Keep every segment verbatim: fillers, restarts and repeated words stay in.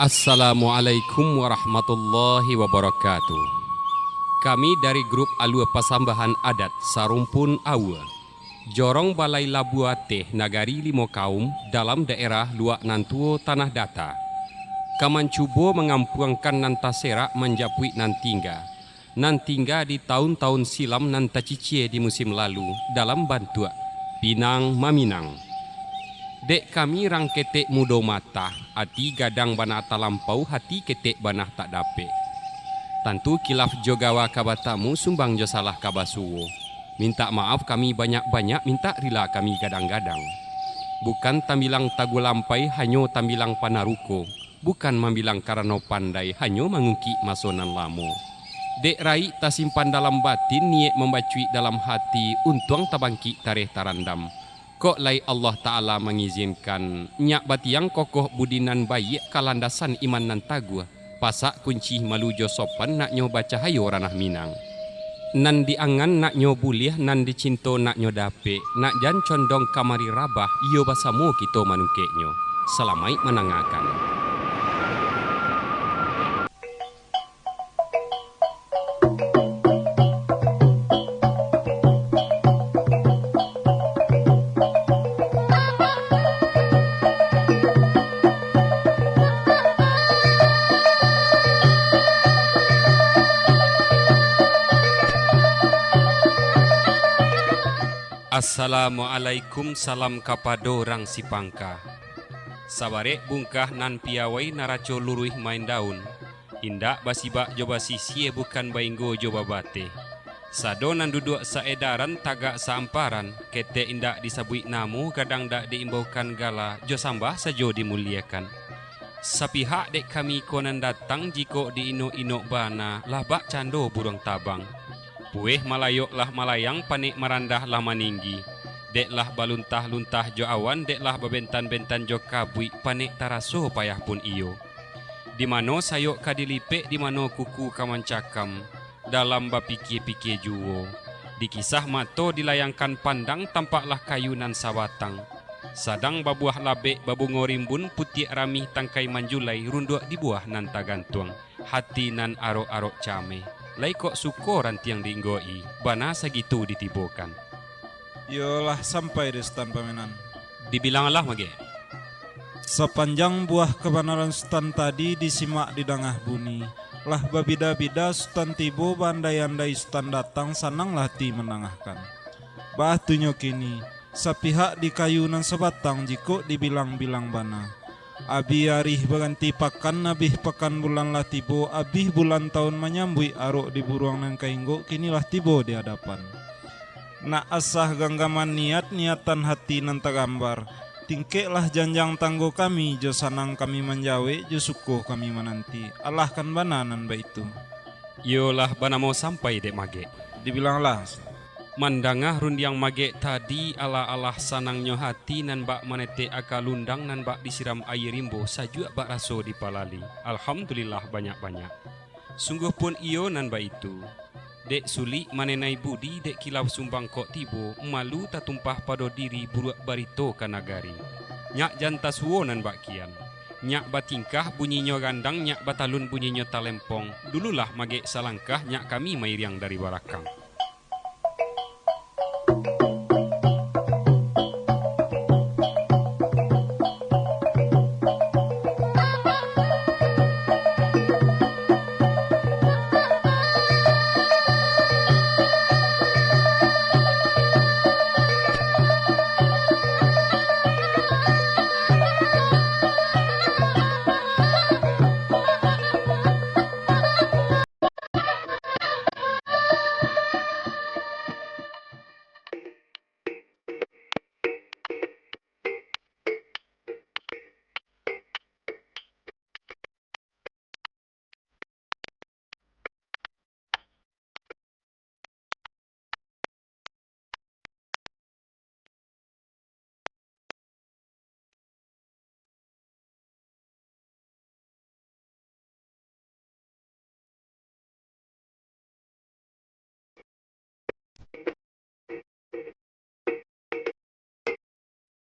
Assalamualaikum warahmatullahi wabarakatuh. Kami dari grup Alua Pasambahan Adat Sarumpun Aua, Jorong Balai Labu Ateh, Nagari Limo Kaum, dalam daerah Luak Nan Tuo, Tanah Data, ka mancubo mangampuangkan nan taserak manjapuik nan tingga, nan tingga di taun-taun silam nan tacicie di musim lalu, dalam bantuak pinang maminang. Dek kami rang ketek mudo matah, ati gadang bana talampau, hati ketek bana tak dapek. Tantu kilaf jo gawa ka batamu, sumbang jo salah ka basuo. Mintak maaf kami banyak-banyak, mintak rila kami gadang-gadang. Bukan tambilang tagulampai, hanyo tambilang panaruko. Bukan mambilang karano pandai, hanyo mangungkik maso nan lamo. Dek raik tasimpan dalam batin, niaik mambacuik dalam hati, untuang tabangkik tareh tarandam. Kok lai Allah Ta'ala mangizinkan, nyak batiang kokoh budi nan baiak, ka landasan iman nan taguah, pasak kunci malu jo sopan, naknyo bacahayo ranah Minang. Nan diangan naknyo buliah, nan dicinto naknyo dapek, nak jan condong kamari rabah, iyo basamo kito manungkeknyo. Salamaik mandangakan. Assalamualaikum, salam kapado urang sipangka. Sabarek bungkah nan piawai, naraco luruih main daun. Indak basibak jo basisia, bukan bainggo jo babateh. Sado nan duduak saedaran, tagak saamparan, ketek indak disabuik namo, gadang dak diimbaukan gala, jo sambah sajo dimuliakan. Sapihak dek kami ko nan datang, jikok diinok-inok bana, lah bak cando buruang tabang. Pueh malayok lah malayang, panek marandah lah maninggi. Dek lah baluntah-luntah jo awan, dek lah babentan-bentan jo kabuik, panek taraso payah pun iyo. Di mano sayok ka dilipek, di mano kuku ka mancakam, dalam bapikie-pikie juwo. Di kisah mato dilayangkan pandang, tampaklah kayu nan sabatang. Sadang babuah labek, babungo rimbun, putiak ramih tangkai manjulai, runduak di buah nan tagantuang. Hati nan arok-arok cameh, lai kok suko rantiang diinggo-i, bana sagitu ditibokan. Iyolah, sampai di Sutan Pamenan. Dibilanglah, Magek. Sapanjang buah kabanaran Sutan tadi disimak didanga buni, lah babida-bida Sutan tibo, baandai-andai Sutan datang, sananglah ati mandangakan. Baa tu nyo kini, sapihak di kayu nan sabatang, jikok dibilang-bilang bana. Abih arih baganti pakan, abih pakan bulan lah tibo, abih bulan taun manyambuik, arok di buruang nan ka inggok, kini lah tibo di adapan. Nak asah ganggaman niat, niatan hati nan tagambar. Tingkeklah janjang tanggo kami, jo sanang kami manjawek, jo suko kami mananti. Alahkan bana nan baitu. Iyolah, banamo sampai dek Magek. Dibilanglah. Mandanga rundiang Magek tadi, alah-alah sanangnyo hati nan bak manetek aka lundang, nan bak disiram aia rimbo, sajuak bak raso dipalali. Alhamdulillah banyak-banyak. Sungguah pun iyo nan baitu. Dek sulik manenai budi, dek kilau sumbang kok tibo, malu tatumpah pado diri, buruak barito ka nagari. Nyak jan tasuo nan bak kian. Nyak batingkah bunyinyo randang, nyak batalun bunyinyo talempong. Dululah Magek salangkah, nyak kami mairiang dari barakang.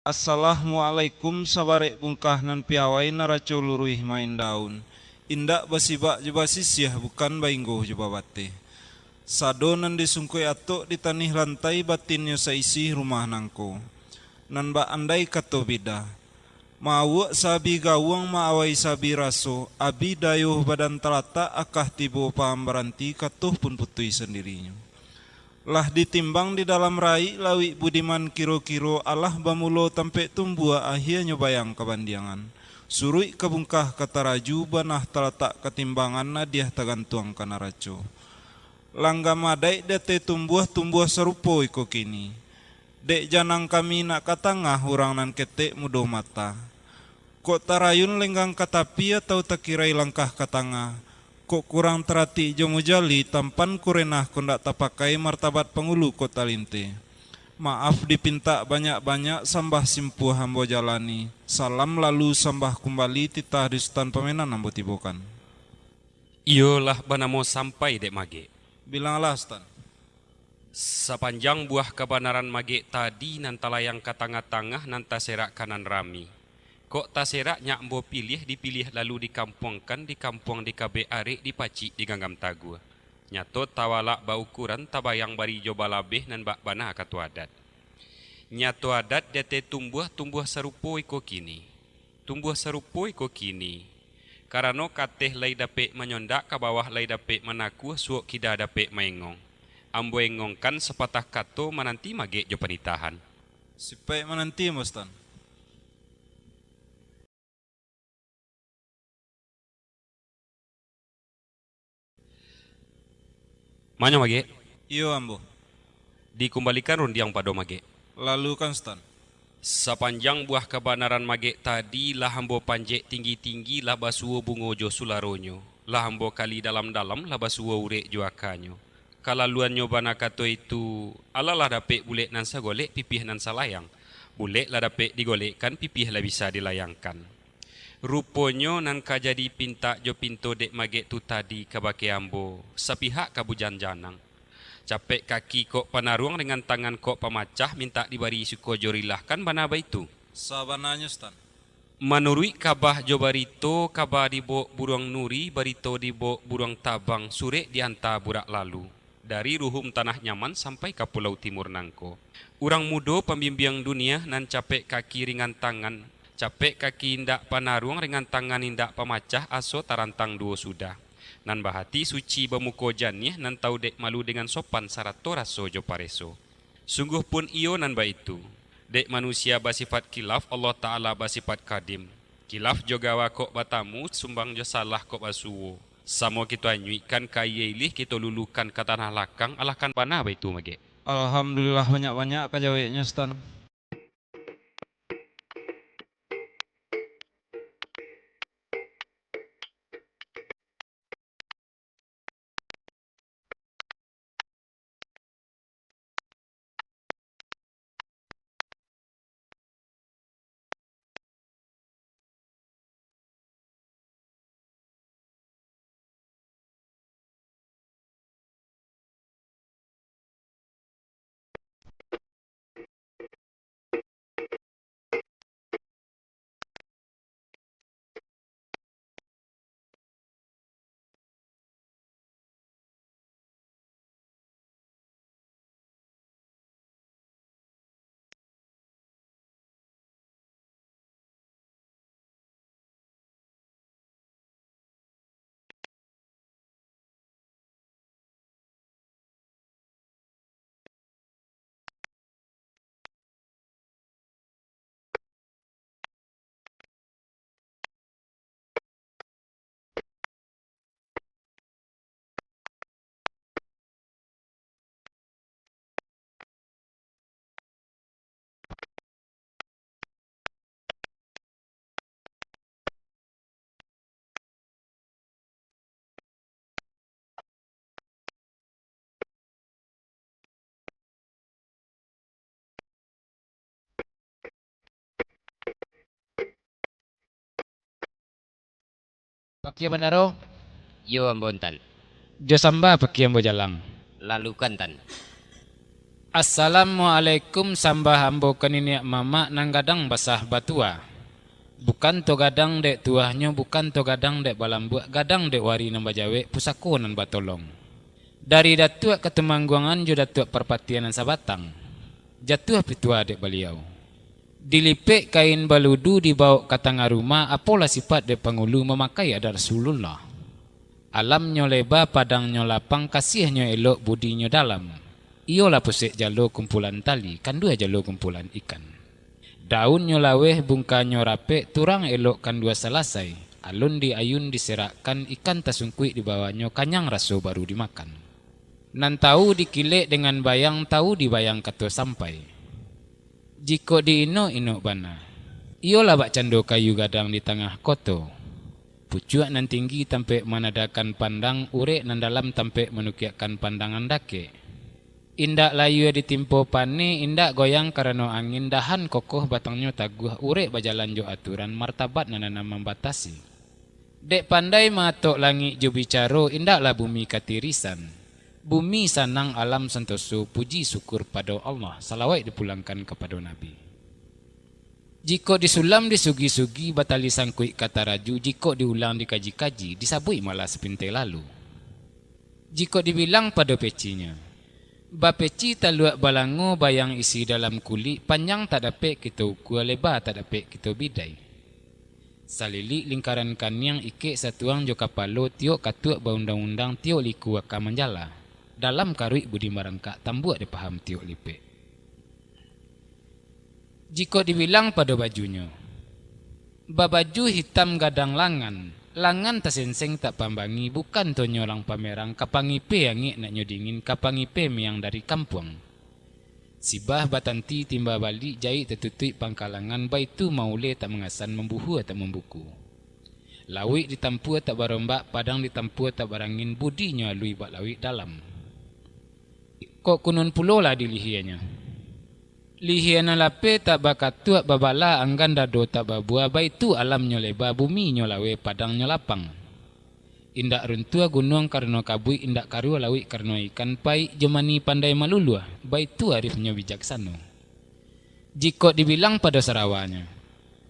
Assalamualaikum, sabarek bungkah nan piawai naraco luruih main daun. Indak basibak jo basisiah, bukan bainggoh jo babateh. Sado nan disungkuik atok ditanih lantai, batinnyo saisi rumah nangko. Nan bak andai kato bida. Maawuak sabi gawuang, maawai sabi raso, abi dayuah badan talatak, akah tibo paham baranti, katuah pun putuih sandirinyo. Lah ditimbang di dalam raik lauik budiman, kiro-kiro alah bamulo tampek tumbuah, ahianyo bayang ka bandiangan, suruik ka bungkah ka taraju, banah talatak ka timbangan, nadiah tagantuang ka naraco. Langgam adaik di ateh tumbuah, tumbuah sarupo iko kini. Dek janang kami nak ka tangah, urang nan ketek mudo mata. Kok tarayun lenggang ka tapi, atau takirai langkah ka tangah. Kok kurang taratik jo mujali, tampan kurenah kok ndak tapakai, martabat pangulu kok talinteh. Maaf dipintak banyak-banyak, sambah simpuah ambo jalani. Salam lalu sambah kumbali, titah di Sutan Pamenan ambo tibokan. Iyo lah banamo sampai, Dek Magek. Bilanglah, Sutan. Sapanjang buah kabanaran Magek tadi nan talayang ka tangah-tangah, nan taserak ka nan rami. Kok taserak nyak ambo piliah, dipiliah lalu dikampuangkan, dikampuang dikabek arek, dipacik diganggam taguah. Nyato tawalak baukuran, tabayang bari jo balabeh, nan bak bana kato adat. Nyato adat di ateh tumbuah, tumbuah sarupo iko kini. Tumbuah sarupo iko kini. Karano ka ateh lai dapek manyondak, ka bawah lai dapek manakuah, suok kida dapek maengong. Ambo engongkan sapatah kato, mananti Magek jo panitahan. Sipaik mananti, Mustan. Manyo, Magek? Iyo, ambo. Dikumbalikan rundiang pado Magek. Lalukan, Sutan. Sapanjang buah kabanaran Magek tadi lah ambo panjek tinggi-tinggi, lah basuo bungo jo sularonyo, lah ambo kali dalam-dalam, lah basuo urek jo akanyo. Kalaluannyo bana kato itu, alah lah dapek bulek nan sagolek, pipiah nan salayang. Bulek lah dapek digolekkan, pipiah lah bisa dilayangkan. Ruponyo nan ka jadi pintak jo pinto dek Magek tu tadi kabake ambo, sapihak ka bujan janang. Capek kaki kok panaruang, ringan tangan kok pamacah, mintak dibari suko jo rilah, kan bana baitu? Sabananyo, Sutan. Manuruik kabah jo barito, kaba dibawok buruang nuri, barito dibawok buruang tabang, surek dianta burak lalu. Dari ruhum tanah Yaman sampai ka Pulau Timur nangko. Urang mudo pambimbiang dunia, nan capek kaki ringan tangan, capek kaki indak panaruang, ringan tangan indak pamacah, aso tarantang duo sudah. Nan bahati suci bamuko janiah, nan tau dek malu dengan sopan, sarato raso jo pareso. Sungguah pun iyo nan baitu. Dek manusia basifat kilaf, Allah Ta'ala basifat kadim. Kilaf jo gawa kok batamu, sumbang jo salah kok basuo. Samo kito anyuikkan ka aia ilih, kito lulukan ka tanah lakang, alah kan bana baitu, Magek? Alhamdulillah, banyak-banyak ka jaweknyo, Sutan. Pakia bandaro? Iyo, ambo, Tan. Jo samba pakia ambo jalang. Lalukan, Tan. Assalamualaikum, sambah ambo ka niniak mamak nan gadang basah batua. Bukan to gadang dek tuahnyo, bukan to gadang dek balambuak, gadang dek wari nan bajawek, pusako nan batolong. Dari Datuak Katumangguangan jo Datuak Parpatian nan sabatang, jatuah pitua dek baliau. Dilipek kain baludu dibawok ka tangah rumah, apolah sipat dek pangulu mamakai adat Rasulullah. Alamnyo leba, padangnyo lapang, kasiahnyo elok, budinyo dalam. Iyolah pusek jalo kumpulan tali, kandua jalo kumpulan ikan. Daunnyo laweh, bungkanyo rapek, turang elok kandua salasai, alun di ayun diserakkan, ikan tasungkuik di bawahnyo, kanyang raso baru dimakan. Nan tawu dikilek dengan bayang, tawu dibayang kato sampai. Jikok di inok-inok bana, iyolah bakcando kayu gadang di tangah koto. Pucuak nan tinggi tampek manadakan pandang, urek nan dalam tampek manukiakkan pandangan dakek. Indak layua ditimpo paneh, indak goyang karano angin, dahan kokoh batangnyo taguah, urek bajalan jo aturan, martabat nan anam mambatasi. Dek pandai maatok langik jo bicaro, indaklah bumi katirisan. Bumi sanang, alam santoso, puji syukur pado Allah, salawaik dipulangkan kapado Nabi. Jikok disulam disugi-sugi, batali sangkuik ka taraju, jikok diulang dikaji-kaji, disabuik malah sapintai lalu. Jikok dibilang pado pecinyo, bapeci taluak balango, bayang isi dalam kulik, panjang tak dapek kito ukua, leba tak dapek kito bidai. Salilik lingkaran kaniang, ikek satuang jo kapalo, tiok katuak baundang-undang, tiok liku aka manjala. Dalam karuik budi marangkak, tambuak dipaham tiok lipek. Jikok dibilang pado bajunyo, babaju hitam gadang langan, langan tasenseng tak pambangi, bukan tonyo urang pamerang, ka pangipe angek nak nyo dingin, ka pangipe miang dari kampuang. Sibah batanti timba balik, jaik tatutuik pangkalangan, baitu mauleh tak mangasan, mambuhua tak mambuku. Lauik ditampua tak barombak, padang ditampua tak barangin, budinyo alui bak lauik dalam. Kok kunun pulolah di lihianyo. Lihia nan lapeh tak bakatuak, babala anggan dado tak babuah, baitu alamnyo leba, buminyo laweh, padangnyo lapang. Indak runtuah gunuang karano kabuik, indak karuah lauik karano ikan, paik jo manih pandai maluluah, baitu arifnyo bijaksano. Jikok dibilang pado sarawanyo,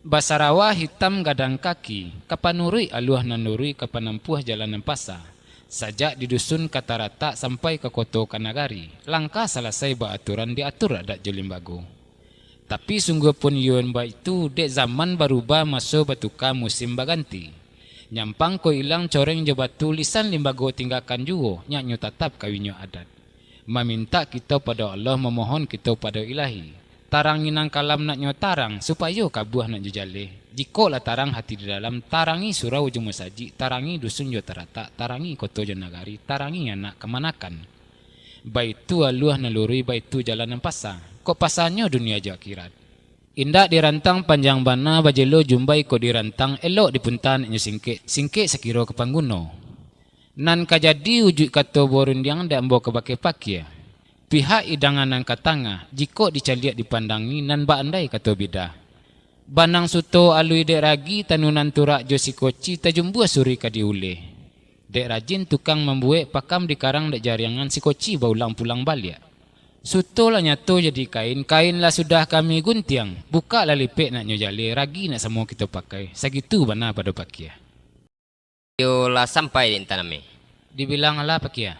basarawa hitam gadang kaki, ka panuruik aluah nan luruih, ka panampuah jalan nan pasa, sajak di dusun ka taratak sampai ka koto ka nagari, langkah salasai baaturan, diatur adat jo limbago. Tapi sungguah pun iyo baitu, dek zaman barubah, maso batuka, musim baganti. Nyampang ko ilang, coreng jo batu, lisan limbago tinggakan juo, nyak nyo tatap kawihnyo adat. Mamintak kito pado Allah, mamohon kito pado Ilahi. Tarangi nan kalam nak nyo tarang, supayo kabuah nak nyo jaleh. Jikok lah tarang hati di dalam, tarangi surau jo musajik, tarangi dusun jo taratak, tarangi koto jo nagari, tarangi anak kamanakan. Baitu aluah nan luruih, baitu jalan nan pasa. Kok pasanyo dunia jo akhirat. Indak dirantang panjang bana, bajelo jumbai kok dirantang, elok dipunta nak nyo singkek, singkek sakiro ka pangguno. Nan ka jadi ujuik kato barundiang, dek ambo ka bakeh pakia. Pihak idangan nan ka tangah, jikok dicaliak dipandangi, nan baandai kato bida. Banang suto alui dek ragi, tanunan turak jo sikoci, tajumbuah suri ka diuleh. Dek rajin tukang mambuek, pakam dikarang dek jariangan, sikoci baulang pulang baliak. Suto lah nyato jadi kain, kain lah sudah kami guntiang, bukak lah lipek nak nyo jaleh, ragi nak samo kito pakai, sagitu bana pado pakia. Iyo lah sampai dek intan ameh. Dibilang alah pakia.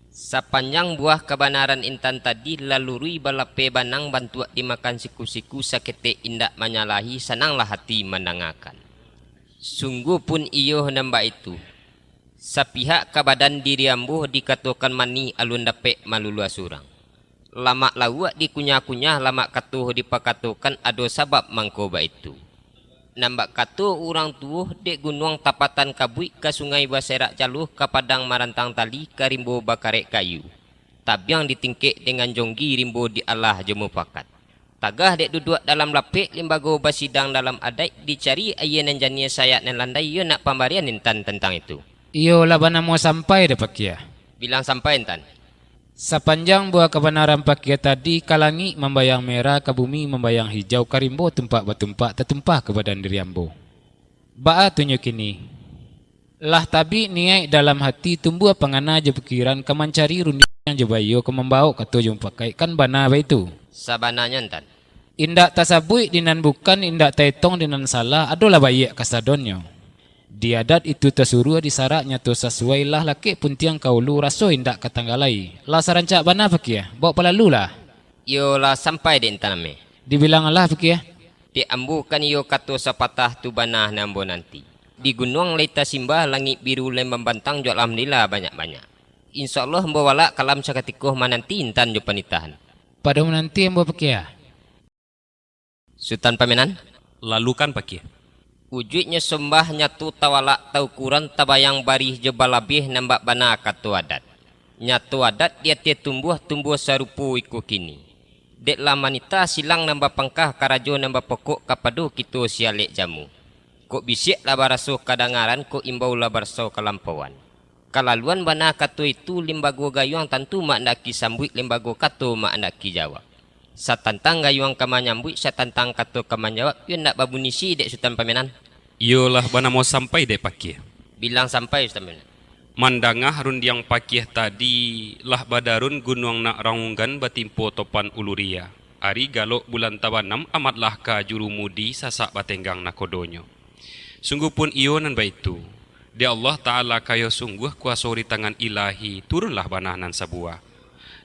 Sapanjang buah kabanaran intan tadi lah luruih balapeh banang bantuak dimakan siku-siku saketek indak manyalahi, sananglah hati mandangakan. Sungguah pun iyo nan baitu. Sapihak ka badan diri ambo dikatokan manih alun dapek maluluah surang. Lamak lauak dikunyah-kunyah, lamak katuah dipakatokan ado sabab mangko baitu. Nan bak kato urang tuo, dek gunuang tapatan kabuik, ka sungai baserak jaluah, ka padang marantang tali, ka rimbo bakarek kayu. Tabiang ditingkek dengan jonggi, rimbo dialah jo mupakat. Tagah dek duduak dalam lapek, limbago basidang dalam adaik, dicari aia nan janiah, sayak nan landai, iyo nak pambarian intan tantang itu. Iyo lah banamo sampai dek pakia. Bilang sampai intan. Sapanjang buah kabanaran pakia tadi, ka langik mambayang merah, ka bumi mambayang hijau, ka rimbo tumpak batumpak, tatumpah ka badan diri ambo. Baa tunyo kini? Lah tabik niaik dalam hati, tumbuah pangana jo pikiran, ka mancari rundi-, jo baiyo ka mambawok kato jo mupakaik, kan bana baitu? Sabananyo, Ntan. Indak tasabuik di nan bukan, indak taetong di nan salah, adolah baiak kasadonyo. Di adat itu tasuruah, di sarak nyato sasuai, lah lakek puntiang ka ulu, raso indak ka tanggalai. Lah sarancak bana, Pakiah, bawok palalulah. Iyo lah sampai dek Ntan Ameh. Dibilang alah, Pakiah. Dek ambo kan iyo kato sapatah tu bana nan ambo nanti. Di gunuang lai tasimbah, langik biru lai mambantang, jo alhamdulillah banyak-banyak. Insya Allah ambo walak ka alam sakatiko mananti Ntan jo panitahan. Pado mananti ambo, Pakiah. Sutan Pamenan. Lalukan, Pakiah. Ujuiknyo sombah nyato tawalak taukuran tabayang barih jo balabiah nan bak bana kato adat. Nyato adat di ateh tumbuah, tumbuah sarupo iko kini. Dek lah manitah silang nan bapangka karajo nan bapokok kapado kito si alek jamu. Kok bisiak lah baraso kadangaran, kok imbau lah baraso kalampauan. Kalaluan bana kato itu limbago gayuang tantu maandaki sambuik, limbago kato maandaki jawab. Satantang gayuang ka manyambuik, satantang kato ka manjawab, iyo ndak babunyi si dek Sutan Pamenan. Iyo lah banamo sampai dek Pakiah. Bilang sampai, Sutan Pamenan. Mandanga rundiang Pakiah tadi, lah badarun gunuang nak raunggan batimpo topan uluria. Ari galok bulan tabanam amatlah ka jurumudi, sasak batenggang nakodonyo. Sungguahpun iyo nan baitu. Di Allah Ta'ala kayo sungguah kuaso di tangan Ilahi, turunlah bana nan sabuah.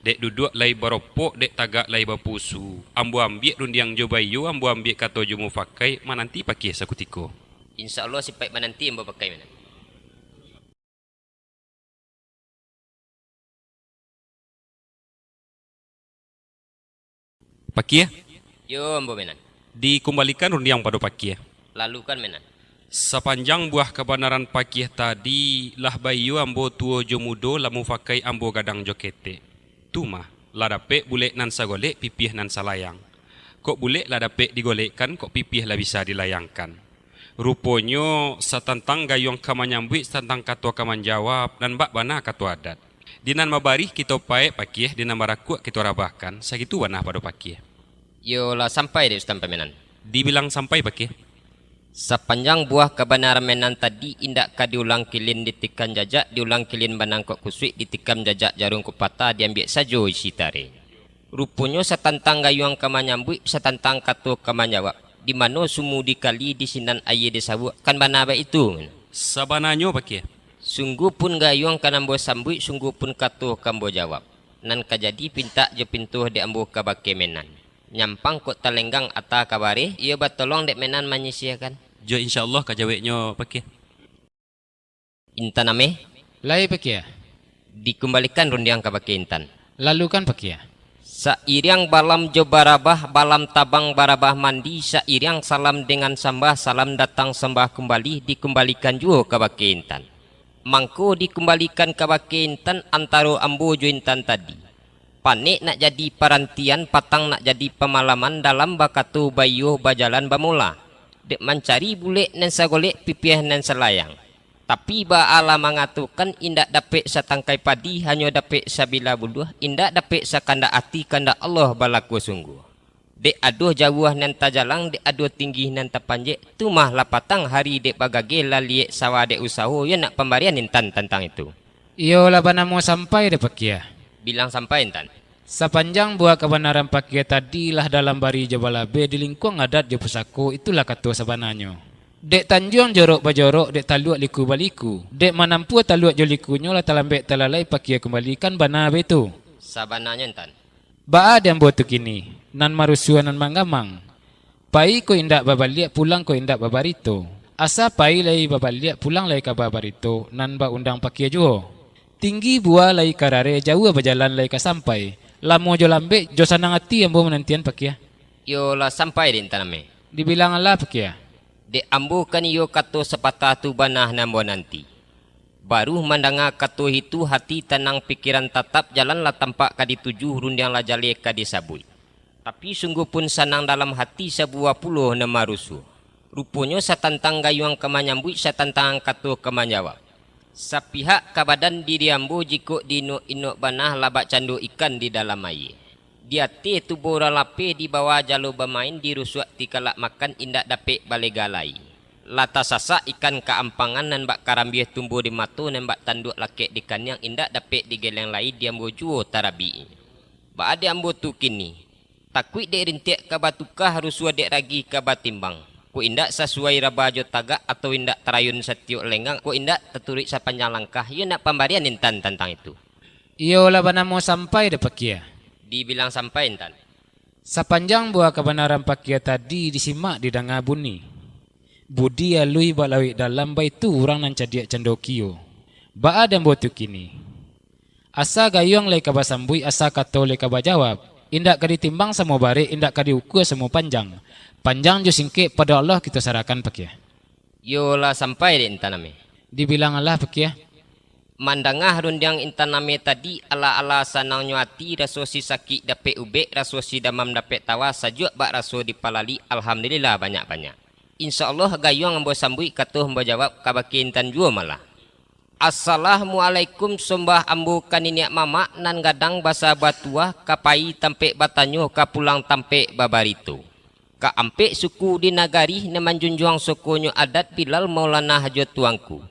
Dek duduak lai baropok, dek tagak lai bapusu. Ambo ambiak rundiang jo baiyo, ambo ambiak kato jo mufakaik, mananti Pakiah sakutiko. Insya Allah sipaik mananti ambo pakai mano. Pakiah. Yo, ambo Menan. Dikumbalikan rundiang pado Pakiah. Lalukan Menan. Sapanjang buah kabanaran Pakiah tadi, lah baiyo ambo tuo jo mudo, lah mufakaik ambo gadang jo ketek. Tu mah, lah dapek bulek nan sagolek, pipiah nan salayang. Kok bulek lah dapek digolekkan, kok pipiah lah bisa dilayangkan. Ruponyo, satantang gayuang ka manyambuik, satantang kato ka manjawab, nan bak bana kato adat. Di nan mabarih kito paek Pakiah, di nan barakuak kito rabahkan, sagitu bana pado Pakiah. Iyo lah sampai dek Sutan Pamenan. Dibilang sampai Pakiah. Sapanjang buah kabanaran Menan tadi indak ka diulang kilin ditikam jajak, diulang kilin banang kok kusuik, ditikam jajak jarum kok patah, diambiak sajo isi tarenyo. Ruponyo satantang gayuang ka manyambuik, satantang kato ka manjawab. Di mano sumu dikali, di sinan aia disabuak, kan bana baitu? Sabananyo Pakiah. Sungguah pun gayuang ka ambo sambuik, sungguah pun kato ka ambo jawab. Nan ka jadi pintak jo pintoh dek ambo kabake Menan. Nyampang kok talenggang ata ka bareh, iyo batolong dek Menan manyisiahkan. Jo insya Allah ka jaweknyo Pakiah. Intan Ameh. Lai Pakiah. Dikumbalikan rundiang kabake Intan. Lalukan Pakiah. Sairiang balam jo barabah, balam tabang barabah mandi, sairiang salam dengan sambah, salam datang sambah kumbali, dikumbalikan juo kabake Intan. Mangko dikumbalikan kabake Intan antaro ambo jo Intan tadi. Panek nak jadi parantian, patang nak jadi pamalaman, dalam bakato baiyo bajalan bamola. Dek mancari bulek nan sagolek, pipiah nan salayang. Tapi baa lah mangatokan, indak dapek satangkai padi, hanyo dapek sabilah buluah, indak dapek sakandak ati, kandak Allah balaku sungguah. Dek ado jauah nan tajalang, dek ado tinggi nan tapanjek, tu mah lah patang hari dek bagageh, lah liek sawah dek usaho, iyo nak pambarian Intan tantang itu. Iyo lah banamo sampai dek Pakiah. Bilang sampai Intan. Sapanjang buah kabanaran Pakiah tadi lah dalam bari jo balabeh, di lingkuang adat jo pusako, itulah kato sabananyo. Dek tanjuang jorok bajorok, dek taluak liku baliku. Dek manampua taluak jo likunyo lah talambek talalai Pakiah kumbalikan bana baitu. Sabananyo Intan. Baa di ambo tu kini, nan marusuah nan manggamang. Pai ko indak babaliak, pulang ko indak babarito. Asa pai lai babaliak, pulang lai ka babarito, nan baundang Pakiah juo. Tinggi buah lai ka rareh, jauah bajalan lai ka sampai. Lamo jo lambek, jo sanang ati ambo manantian Pakiah. Iyo lah sampai dek Intan Ameh. Dibilang alah Pakiah. Dek ambo kan iyo kato sapatah tu bana nan ambo nanti. Baru mandanga kato itu, hati tanang, pikiran tatap, jalan lah tampak ka dituju, rundiang lah jaleh ka disabuik. Tapi sungguah pun sanang dalam hati, sabuah pulo nan marusuah. Ruponyo satantang gayuang ka manyambuik, satantang kato ka manjawab. Sapihak ka badan diri ambo, jikok diinok-inok bana lah bak cando ikan di dalam aia. Di ateh tubuah urang lapeh, di bawah jalo bamain, dirusuak tikalak makan, indak dapek balega lai. Lah tasasak ikan ka ampangan, nan bak karambiah tumbuah di mato, nan bak tanduak lakek di kaniang, indak dapek digeleng lai di ambo juo tarabik. Baa di ambo tu kini? Takuik dek rintiak ka batukah, rusuah dek ragi ka batimbang. Kok indak sasuai raba jo tagak, atau indak tarayun satiok lenggang, kok indak taturuik sapanjang langkah, iyo nak pambarian intan tantang itu. Iyo lah banamo sampai dek pakia. Dibilang sampai intan. Sapanjang buah kabanaran pakia tadi disimak didanga bunyi. Budi alui bak lauik dalam, baitu urang nan cadiak cando kio. Baa di ambo tu kini? Asa gayuang lai ka basambuik, asa kato lai ka bajawab. Indak ka ditimbang samo barek, indak ka diukua samo panjang. Panjang jo singkek pado Allah kito sarahkan pakia. Iyo lah sampai dek intan ameh. Dibilang alah pakia. Mandanga rundiang intan ameh tadi, ala-ala sanangnyo ati, raso si sakik dapek ubek, raso si damam dapek tawa, sajuak bak raso dipalali, alhamdulillah banyak-banyak. Insya Allah gayuang ambo sambuik, kato ambo jawab, kabake intan juo malah. Assalamualaikum, sombah ambo ka niniak mamak nan gadang basa batuah, ka pai tampek batanyo, ka pulang tampek babarito. Ka ampek suku di nagari, nan manjunjuang sokonyo adat, Bilal, Maulana, jo Tuangku.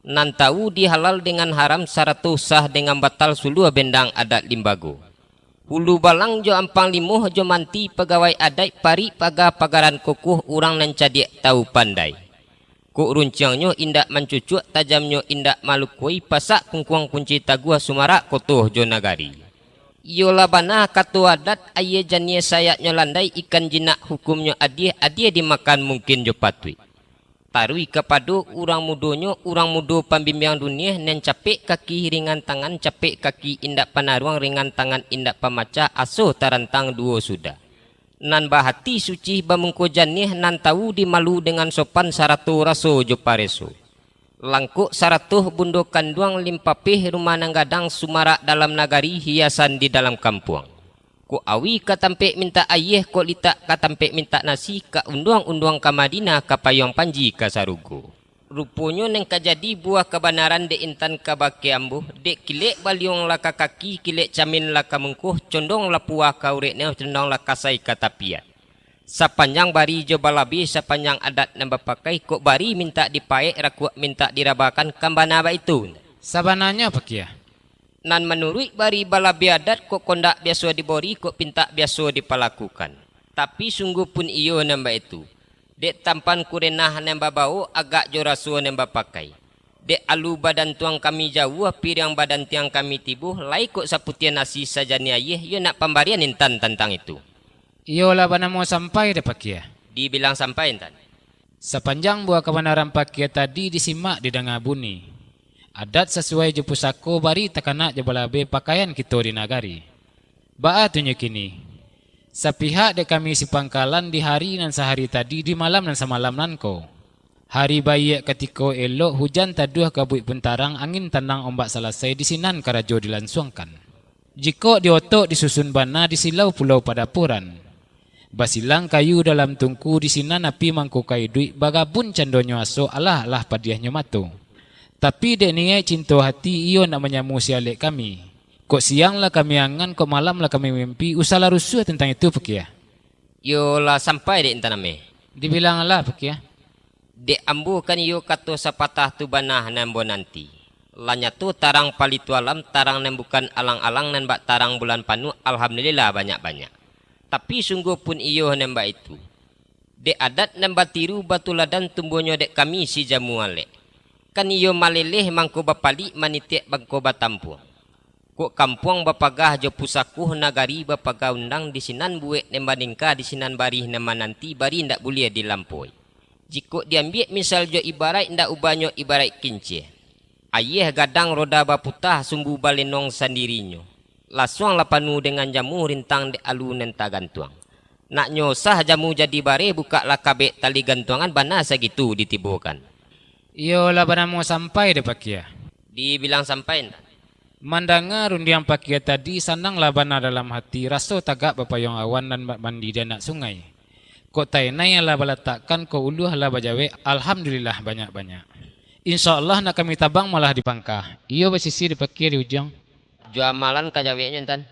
Nan tawu di halal dengan haram, sarato sah dengan batal, suluah bendang adat limbago. Hulu balang jo ampang limo, jo manti pagawai adaik, parik paga pagaran kokoh, urang nan cadiak tawu pandai. Kok runciangnyo indak mancucuak, tajamnyo indak malukoi, pasak kungkuang kunci taguah, sumarak koto jo nagari. Iyolah bana kato adat, aia janiah sayaknyo landai, ikan jinak hukumnyo adiah, adiah dimakan mungkin jo patuik. Taruih kapado urang mudonyo, urang mudo pambimbiang duniah, nan capek kaki ringan tangan, capek kaki indak panaruang, ringan tangan indak pamacah, aso tarantang duo sudah. Nan bahati suci bamungko janiah, nan tawu di malu dengan sopan, sarato raso jo pareso. Langkok saratuih bundo kanduang, limpapeh rumah nan gadang, sumarak dalam nagari, hiasan di dalam kampuang. Kok awi ka tampek mintak ayie, kok litak ka tampek mintak nasi, ka unduang-unduang ka Madinah, ka payuang panji ka sarugo. Ruponyo nan ka jadi buah kabanaran dek intan kabake ambo, dek kilek baliuang lah ka kaki, kilek camin lah ka mungkuh, condong lah puah ka urek neh, condong lah kasai ka tapian. Sapanjang bari jo balabeh, sapanjang adat nan bapakai, kok bari mintak dipaek, rakuak mintak dirabakan, kan bana baitu? Sabananyo pakia. Nan manuruik bari balabeh adat, kok kondak biaso dibori, kok pintak biaso dipalakukan. Tapi sungguah pun iyo nan baitu. Dek tampan kurenah nan babao, agak jo raso nan bapakai. Dek alu badantuang kami jauah, piriang badantiang kami tibo, lai kok saputiah nasi sajaniah ayie, iyo nak pambarian intan tantang itu. Iyolah banamo sampai dek pakia. Dibilang sampai intan. Sapanjang buah kabanaran pakia tadi disimak didanga bunyi. Adat sasuai jo pusako, bari takanak jo balabeh pakaian kito di nagari. Baa tunyo kini? Sapihak dek kami sipangkalan, di hari nan sahari tadi, di malam nan samalam nan ko. Hari baiak katiko elok, hujan taduah, kabuik pun tarang, angin tanang, ombak salasai, di sinan karajo dilansuangkan. Jikok di otok disusun bana, di silau pulau padapuran. Basilang kayu dalam tungku, di sinan api mangko ka iduik, bagabun candonyo asok, alah-alah padiahnyo mato. Tapi dek niaik cinto hati, iyo nak manyamu si alek kami. Kok siang lah kami angan, kok malam lah kami mimpi, usahlah rusuah tantang itu pakia. Iyolah sampai dek intan ameh. Dibilang alah pakia. Dek ambo kan iyo kato sapatah tu bana nan ambo nanti. Lah nyato tarang palitu alam, tarang nan bukan alang-alang, nan bak tarang bulan panuah, alhamdulillah banyak-banyak. Tapi sungguah pun iyo nan baitu. Dek adat nan batiru batuladan, tumbuahnyo dek kami si jamu alek. Kan iyo maleleh mangko bapalik, manitiak mangko batampuang. Kok kampuang bapagah jo pusako, nagari bapagah undang, di sinan buek nan maningka, di sinan barih nan mananti, barih indak buliah dilampaui. Jikok diambiak misal jo ibaraik, indak ubahnyo ibaraik kincek. Ayie gadang roda baputah, sumbu balenong sandirinyo. Lasuang lah panuah dengan jamu, rintang dek alu nan tagantuang. Naknyo usah jamu jadi bareh, bukaklah kabek tali gantuangan, bana sagitu ditibokan. Iyolah banamo sampai dek pakia. Dibilang sampai intan. Mandanga rundiang pakia tadi, sananglah bana dalam hati, raso tagak bapayuang awan, nan bak mandi di anak sungai. Kok tainai alah balatakkan, kok uluah lah bajawek, alhamdulillah banyak-banyak. Insya Allah nak kami tabang malah di pangka, iyo basisi di pakia di ujuang. Jo amalan ka jaweknyo intan.